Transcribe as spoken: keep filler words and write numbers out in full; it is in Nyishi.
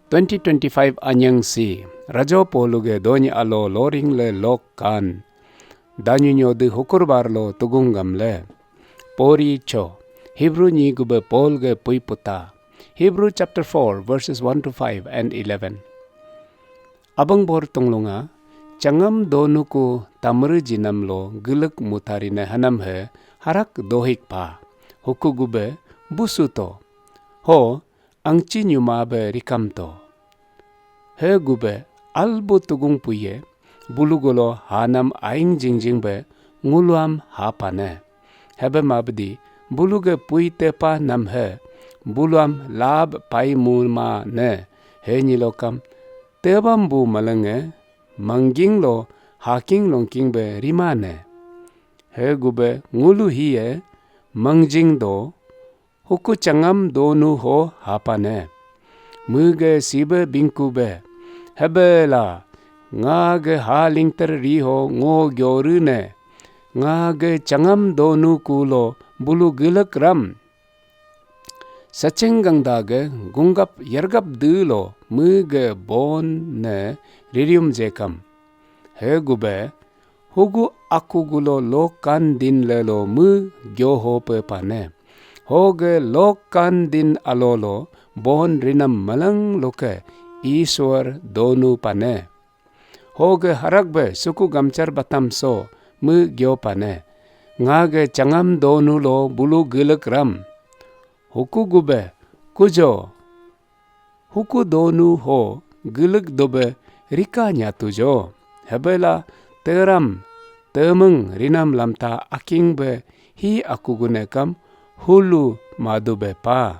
Twenty twenty-five anyang si, Rajo Polu ge doni alo loring le lok kan. Danyu nyodu hukurbar lo tugung gamle. Pori cho, Hebrew nyi gube Paul ge pui puta. Hebrew chapter four, verses one to five and eleven. Abang bor tunglunga, changam donuku tamru jinam lo guluk mutarine hanam he harak dohik pa. Huku gube busu to. Ho, angchi nyuma be rikam to. He gube albu tugung puye, bulu golo hanam aing jingjing be nguluam hapane. Hebe mabdi bulu ge pui tepa nam he, buluam lab pai mu ma ne, he nyilokam tebam bu malenge, mangging lo haking longking be rima ne. He gube ngulu hiye, mangjing do, huku changam donu ho hapane. Muge sibe bingku be. Hebela, nga ge ha lingter ri ho ngo gyoru ne. Nga ge changam donu kulo bulu gulak ram. Sacheng gangda ge gunggap yargap du lo muge bon ne ririum jekam. He gube, hugu aku gulo lokan din lelo mu gyo ho pe pane. Hoge lokan din alolo bon rinam malang loke Iswar donu pane. Hoge harak be suku gamchar batam so mu gyo pane. Nga ge changam donu lo bulu gulak ram. Huku gube, kujo. Huku donu ho guluk dobe rika nyatu jo. Hebela teram temeng rinam lamta aking be hi aku gune kam hulu madu be pa.